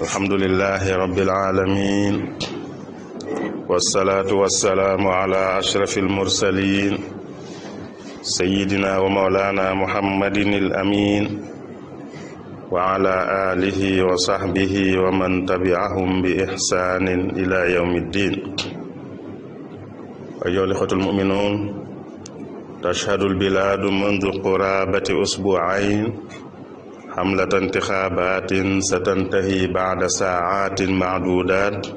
alhamdulillahi rabbil alamin wassalatu wassalamu ala ashrafil mursalin sayyidina wa mawlana muhammadin al amin wa ala alihi wa sahbihi wa man tabi'ahum bi ihsanin ila yawmiddin. ayyuhal ikhwatul mu'minun, tashhadul biladu منذ قرابة أسبوعين حملة انتخابات ستنتهي بعد ساعات معدودات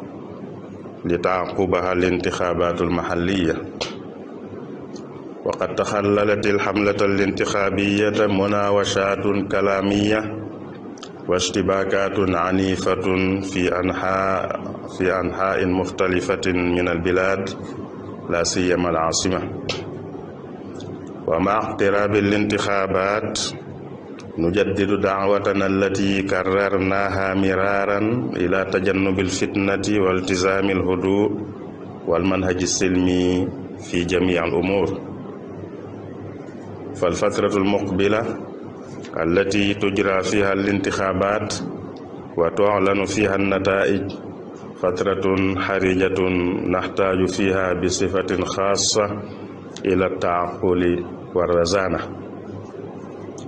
لتعقبها الانتخابات المحلية. وقد تخللت الحملة الانتخابية مناوشات كلامية واشتباكات عنيفة في أنحاء مختلفة من البلاد لا سيما العاصمة. ومع اقتراب الانتخابات نجدد دعوتنا التي كررناها مرارا إلى تجنب الفتنة والتزام الهدوء والمنهج السلمي في جميع الأمور. فالفترة المقبلة التي تجرى فيها الانتخابات وتعلن فيها النتائج فترة حرجة نحتاج فيها بصفة خاصة إلى التعقل والرزانة.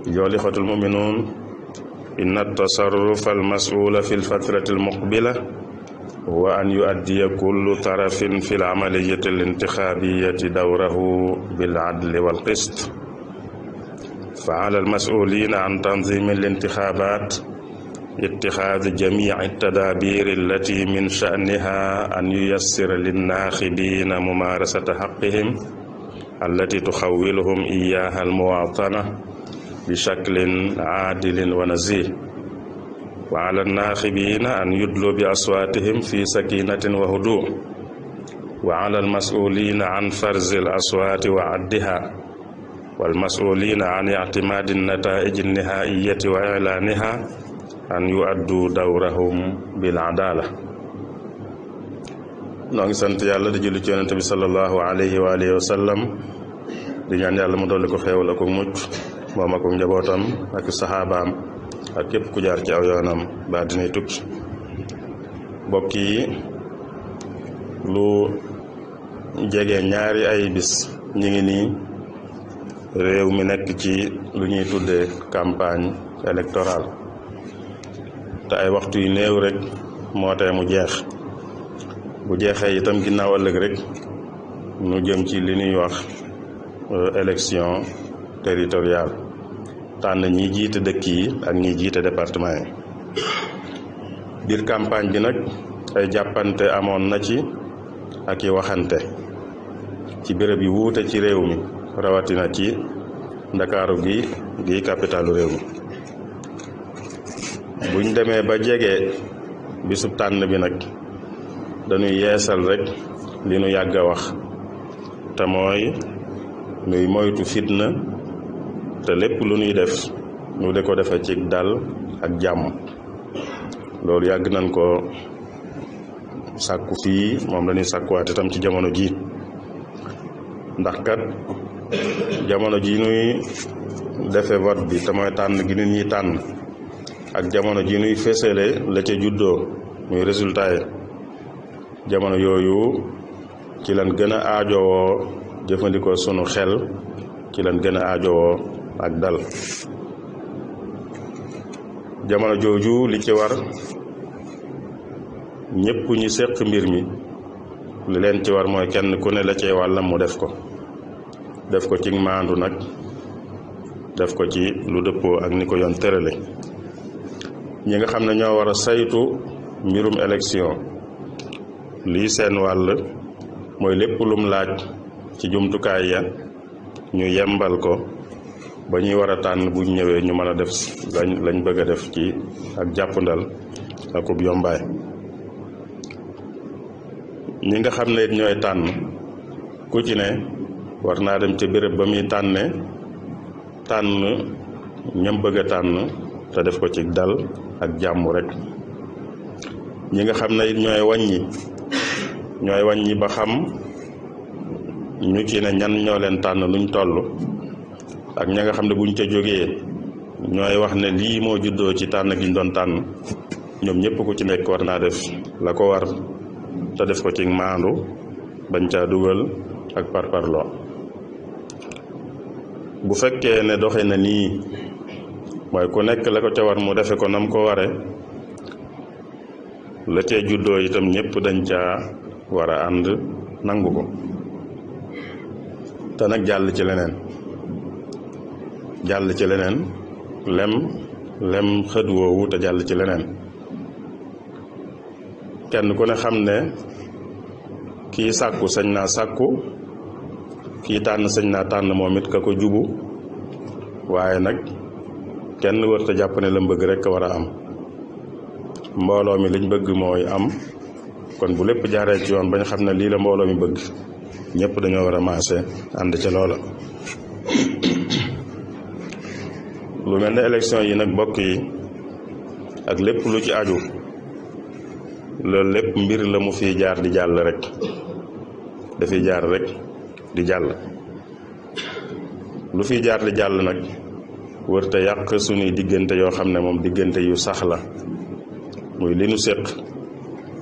أيها الإخوة المؤمنون، إن التصرف المسؤول في الفترة المقبلة هو أن يؤدي كل طرف في العملية الانتخابية دوره بالعدل والقسط. فعلى المسؤولين عن تنظيم الانتخابات اتخاذ جميع التدابير التي من شأنها أن ييسر للناخبين ممارسة حقهم التي تخولهم إياها المواطنة بشكل عادل ونزيه. وعلى الناخبين أن يدلوا بأصواتهم في سكينة وهدوء. وعلى المسؤولين عن فرز الأصوات وعدها، والمسؤولين عن اعتماد النتائج النهائية وإعلانها أن يؤدوا دورهم بالعدالة. noo ngi sant yàlla di julli ci yonente bi sallallahu alayhi wa alihi wa sallam, di ñaan yàlla mu dolli ko xéewal ak mucc moom ak njabootam ak saxaabaam ak képp ku jaar ci aw yoonam ba dinay tukki. mbokk yi, lu jege ñaari ay bis ñi ngi nii réew mi nekk ci lu ñuy tuddee campagne électorale, te ay waxtu yu néew rek moo tee mu jeex. bu jeexee itam ginnaaw ëllëg rek nu jëm ci li ñuy wax élection territoriale, tànn ñi jiite dëkk yi ak ñi jiite département yi. biir campagne bi nag ay jàppante amoon na ci ak i waxante ci béréb yi wuute ci réew mi, rawatina ci ndakaaru gi capitalu réew mi. buñ demee ba jege bisub tànn bi nag dañuy yeesal rek li nu yàgg a wax, te mooy nuy moytu fitna, te lépp lu nuy def nu de ko defe ci dal ak jàmm. loolu yàgg nañ ko sàkku fii, moom lañuy sàkkuwaat itam ci jamono ji, ndax kat jamono ji nuy defe vote bi te mooy tànn gi nit ñi tànn, ak jamono ji nuy fésale la ca juddoo muy résultat yi, jamono yooyu ci lan gën a aajowoo jëfandikoo sunu xel, ci lan gën a aajowoo ak dal. jamono jooju li ci war ñépp ñi séq mbir mi, li leen ci war mooy kenn ku ne la cee wàllam mu def ko ci maandu nag, def ko ci lu dëppoo ak ni ko yoon tërale. ñi nga xam ne ñoo war a saytu mbirum élection, lii seen wàll mooy lépp lum laaj ci jumtukaay ya ñu yembal ko ba ñuy war a tànn buñ ñëwee ñu mën a def lañ bëgg a def ci ak jàppandal akub yombaay. ñi nga xam ne it ñooy tànn, ku ci ne war naa dem ci béréb ba muy tànn ñam bëgg a tànn te def ko ci dal ak jàmm rek. ñi nga xam ne it ñooy wàññi ba xam ñu ci ne ñan ñoo leen tànn luñ toll, ak ña nga xam ne buñ ca jógee ñooy wax ne lii moo juddoo ci tànn giñ doon tànn, ñoom ñëpp ku ci nekk war naa def la ko war te def ko ci maandu bañ caa dugal ak parparloo bu fekkee ne doxe na nii mooy ku nekk la ko ca war mu defe ko nam ko ware la cee juddoo itam ñëpp dañ caa war a ànd nangu ko te nag jàll ci leneen lem xët woowu te jàll ci leneen kenn ku ne xam ne kii sàkku sañ naa sàkku kii tànn sañ naa tànn moom it ka ko jubu waaye nag kenn wërta jàpp ne la bëgg rek war a am mbooloo mi liñ bëgg mooy am kon bu lépp jaaree ci yoon bañ xam ne lii la mbooloo mi bëgg ñëpp dañoo war a maase ànd ca loola lu mel ne élection yi nag bokk yi ak lépp lu ci aju loolu lépp mbir la mu fiy jaar di jàll rek dafiy jaar rek di jàll lu fiy jaar di jàll nag wërta yàq suñuy diggante yoo xam ne moom diggante yu sax la muy li nu séq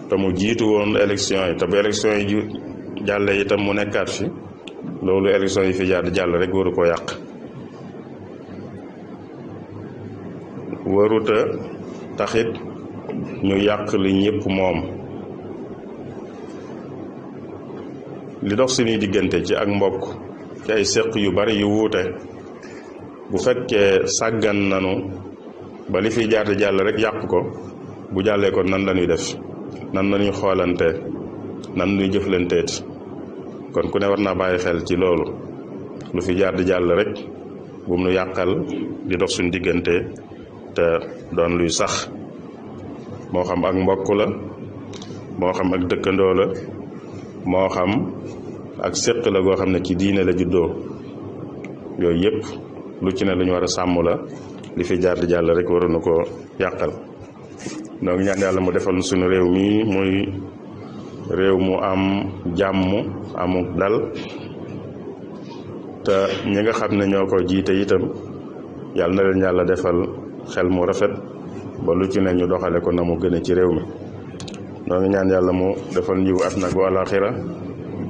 te mu jiitu woon élection yi te bu élection yi jàlle itam mu nekkaat fi loolu élection yi fi jaar di jàll rek waru koo yàq waruta taxit ñu yàq li ñëpp moom li dox suñuy diggante ci ak mbokk ci ay séq yu bari yu wuute bu fekkee sàggan nanu ba li fiy jaar di jàll rek yàq ko bu jàllee ko nan lañuy def nan lañuy xoolante nan lañuy jëflanteeti kon ku ne war naa bàyyi xel ci loolu lu fi jaar di jàll rek bu mu nu yàqal di dox suñu diggante te doon luy sax moo xam ak mbokk la moo xam ak dëkkandoo la moo xam ak séq la goo xam ne ci diine la juddoo yooyu yëpp lu ci ne lu ñu war a sàmm la li fi jaar di jàll rek waroon na ko yàqal donc ñaan yàlla mu defal suñu réew mi muy réew mu am jàmm amuk dal te ñi nga xam ne ñoo ko jiite itam yàlla na leen yàlla defal xel mu rafet ba lu ci ne ñu doxale ko na mu gën a ci réew mi noo ngi ñaan yàlla mu defal njiwu at nag wa alaxira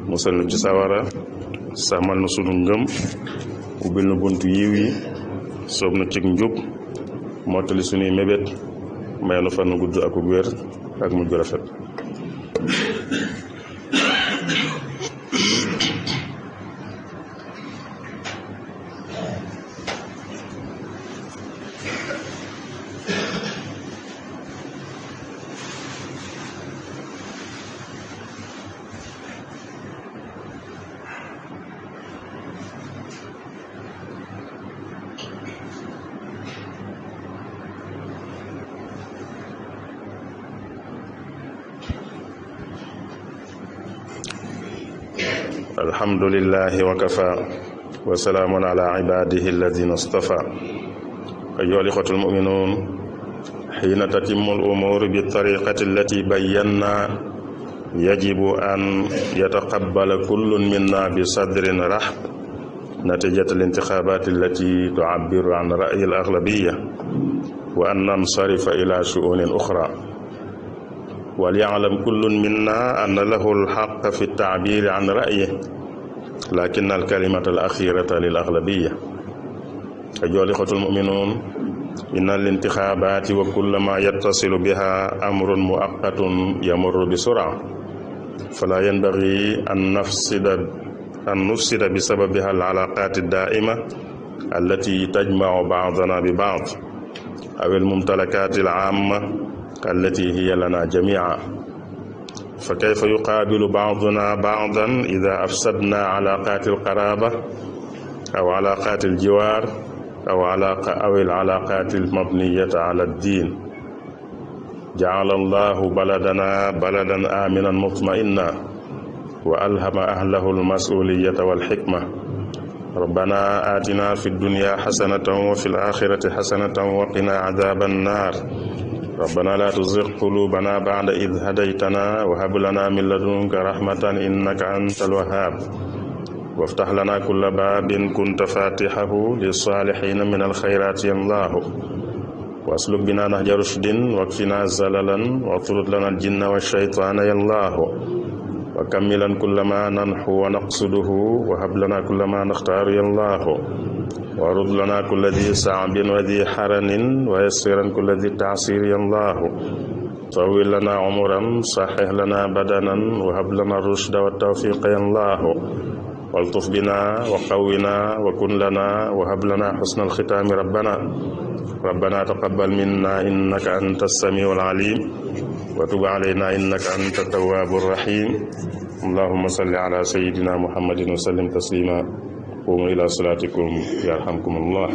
musal nu ci sawara sàmmal nu sunu ngëm ubbil nu buntu yiw yi soob nu cig njub mottali sunuy mébét may nu fan gudd ak wér ak mujj rafet الحمد لله وكفى وسلام على عباده الذين اصطفى أيها الإخوة المؤمنون حين تتم الأمور بالطريقة التي بينا يجب أن يتقبل كل منا بصدر رحب نتيجة الانتخابات التي تعبر عن رأي الأغلبية وأن ننصرف إلى شؤون أخرى وليعلم كل منا أن له الحق في التعبير عن رأيه لكن الكلمة الأخيرة للأغلبية أيها الإخوة المؤمنون إن الانتخابات وكل ما يتصل بها أمر مؤقت يمر بسرعة فلا ينبغي أن نفسد بسببها العلاقات الدائمة التي تجمع بعضنا ببعض أو الممتلكات العامة التي هي لنا جميعا فكيف يقابل بعضنا بعضا إذا أفسدنا علاقات القرابة أو علاقات الجوار أو العلاقات المبنية على الدين جعل الله بلدنا بلدا آمنا مطمئنا وألهم أهله المسؤولية والحكمة ربنا آتنا في الدنيا حسنة وفي الآخرة حسنة وقنا عذاب النار ربنا لا تزغ قلوبنا بعد إذ هديتنا وهب لنا من لدنك رحمة إنك أنت الوهاب وافتح لنا كل باب كنت فاتحه للصالحين من الخيرات يا الله واسلك بنا نهج رشد واكفنا زللا واطرد لنا الجن والشيطان يا الله وكملا كل ما ننحو ونقصده وهب لنا كل ما نختار يا الله ورد لنا كل ذي صعب وذي حرن ويسرا كل ذي تعسير يا الله طول لنا عمرا صحح لنا بدنا وهب لنا الرشد والتوفيق يا الله والطف بنا وقونا وكن لنا وهب لنا حسن الختام ربنا تقبل منا إنك أنت السميع العليم وتب علينا إنك أنت التواب الرحيم اللهم صل على سيدنا محمد وسلم تسليما قوموا إلى صلاتكم يرحمكم الله